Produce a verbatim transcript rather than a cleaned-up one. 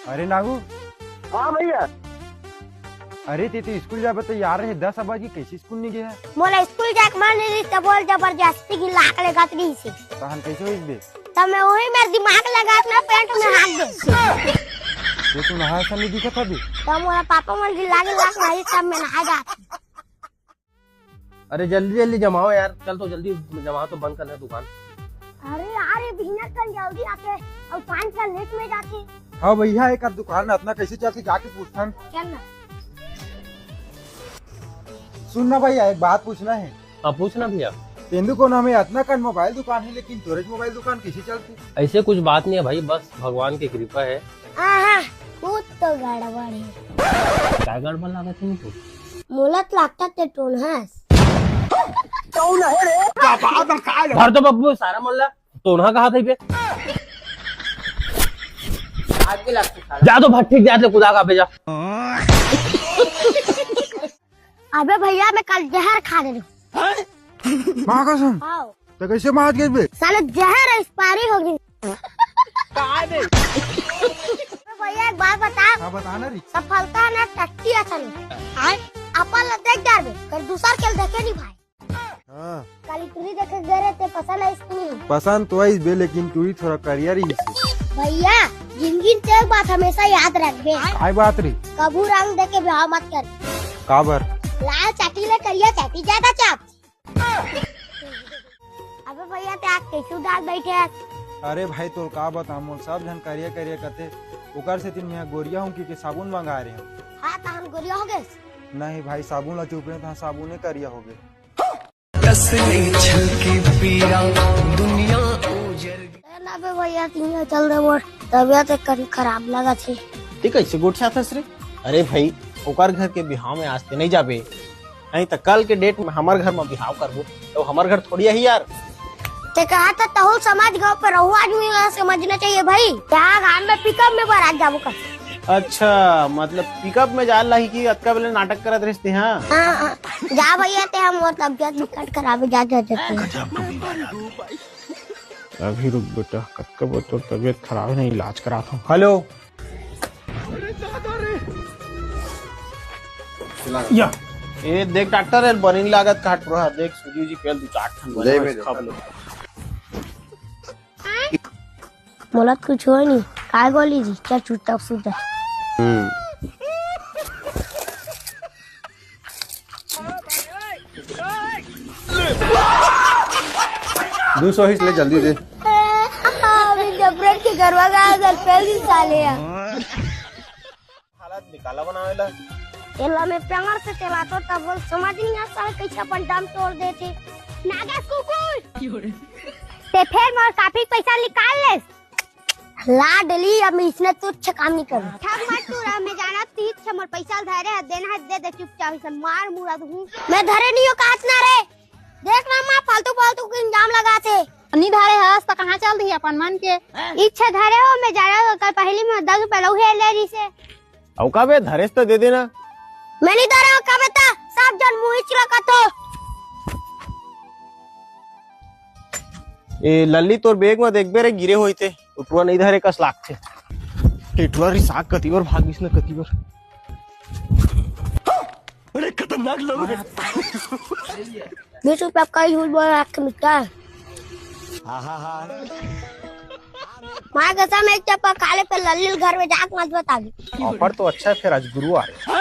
अरे नागू। हाँ भैया। अरे ते तो स्कूल जाबे तैयार रहे, दस बजे, कइसे स्कूल नइ गे हे? मोला स्कूल जाए के मन नइ रहिस, त बोल जबरदस्ती के लाग लेगत रहिस हे। तहन कइसे होइस बे? त मैं वही मेर दिमाग लगा के ना पैंट में हाथ दे। ये तो नहाए सन नइ दिखत हबे। त मोला पापा मन के लागे लाग रही, तब मैं नहाए जात। अरे जल्दी जल्दी जमाओ यार, चल तो जल्दी जमाओ तो बंद करना दुकान। अरे यार, ये भैया कल जल्दी आथे अउ पाँच साल लेट में जाथे। हाँ भैया, एक आध दुकान अतना कइसे चलथे, जाके पूछथन। चल ना। सुन ना भैया, एक बात पूछना हे। हाँ, पूछ ना भैया। तेंदू कोना में अतना कन मोबाइल दुकान हे, लेकिन तोरेच मोबाइल दुकान कइसे चलथे? अइसे कुछ बात नइ हे भाई, बस भगवान के कृपा हे। आहा, कुछ तो गड़बड़ हे। काय गड़बड़ लागत हे तोला? मोला तो लागथे ते टोनहा हस। भर तो बब्बू सारा मोला टोनहा कहाथे बे। जा तो भट्ठी जात ले कुदा का बे जा। अबे भैया, मैं कल जहर खा ले रही हूँ। माँ कसम। हाँ। त कइसे मार गे बे? साले जहर एक्सपायरी हो गे। भैया एक बात बता। हाँ, बता ना रे। सफलता ना टट्टी असन। अपन ला देख डारबे, फेर दूसर के देखे नहीं भाई। हाँ। काली टूरी देखे गे रहे ते पसंद आइस कि नहीं? पसंद तो आइस बे, लेकिन टूरी थोड़ा करिया रहिस हे। भैया, जिंदगी में एक बात हमेशा याद रखबे। काय बात रे? कभू रंग देके बिहाव मत कर। काबर? लाल चाटी ले करिया चाटी ज्यादा चाप। अबे भैया, ते आज कइसे उदास बइठे हस? अरे भाई, तोर का बताओं, मोर सब झन करिया करिया कथे, ओकर सेती मैं गोरिया हूँ कि के साबुन मंगाए रहे हूँ। हाँ, त हम गोरिया हो गए। नहीं भाई, साबुन ला चुपे, त साबुने करिया हो गए। कसले छलकी पीरा दुनिया उजर गे। ए ना बे भैया, तिहां चल दे, मोर तबियत एक कन खराब लगत हे। ते कइसे गोठियाथस रे? अरे भाई, ओकर घर के बिहाव में आज ते नइ जाबे, नहीं त कल के डेट में हमर घर में बिहाव करबो, त हमर घर थोड़ी आही यार। ते कहा था तहु समझ गो, पर अहू आदमी ला समझना चाहिए भाई। यहाँ गांव में पिकअप में बारात जाबो कर। अच्छा, मतलब पिकअप में जाए लाही कि अतका बेले नाटक करत रहिस ते, हाँ? हाँ, हाँ। जा भैया, ते हमर तबियत बिकट खराब हे, जा, जा, जा, जा। अभी रुक बेटा, कतका बेर तोर तबियत खराब हे ना, इलाज करात हूँ। हेलो। या। ए देख डॉक्टर, ए बने नइ लागत काट रहा, देख सूजी उजी पेल दू चार ठन ले बने बे, खा ले। मोला तो कुछ होय नहीं, काय गोली जी, चल चुपचाप सुत जा। हम्म। दू सौ हिस ले, जल्दी दे। अभी जबरन के गरवा का अगर पहली साले हैं। हालत निकाला बनावेला। एला मैं प्यार से चलातो तब वो समझ नहीं आता है कैसे अपन दम तोड़ देते। नागेश कुकुर। ते फेर मोर काफी पैसा निकाल ले। लाडली, अब मैं इसने तुच्छ काम नहीं करूँ। ठग मत तू रह, मैं जानत तीत छे मोर पैसा धरे है, देना है दे दे चुपचाप, इसे मार मुड़ा दूँ। मैं धरे नहीं हो काट ना रे। देख ना माँ, फालतू फालतू के इल्जाम लगाथे। नहीं धरे हस त कहाँ चल दिही अपन मन के? इच्छा धरे हो, मैं जाना तो कल पहली में दस रुपया लऊ हे ले रही से। अउ का बे, धरेस त दे देना। मैं नहीं धरे हो, का बता, सब जन मुहिच रखत हो। ए लल्ली, तोर बैग में देखबे रे, गिरे होई ते। उठवा नहीं धरे कस लागथे। टिटवा रिसाक कति बर भागिस न कति बर। अरे खतरनाक लोग हैं। बीस रुपया का झूठ बोल रहा है मित्र। माँ कसम, एक चप्पा खा ले, फिर लल्ली घर में जाके मत बता दी। ऑफर तो अच्छा है, फिर आज गुरुवार है।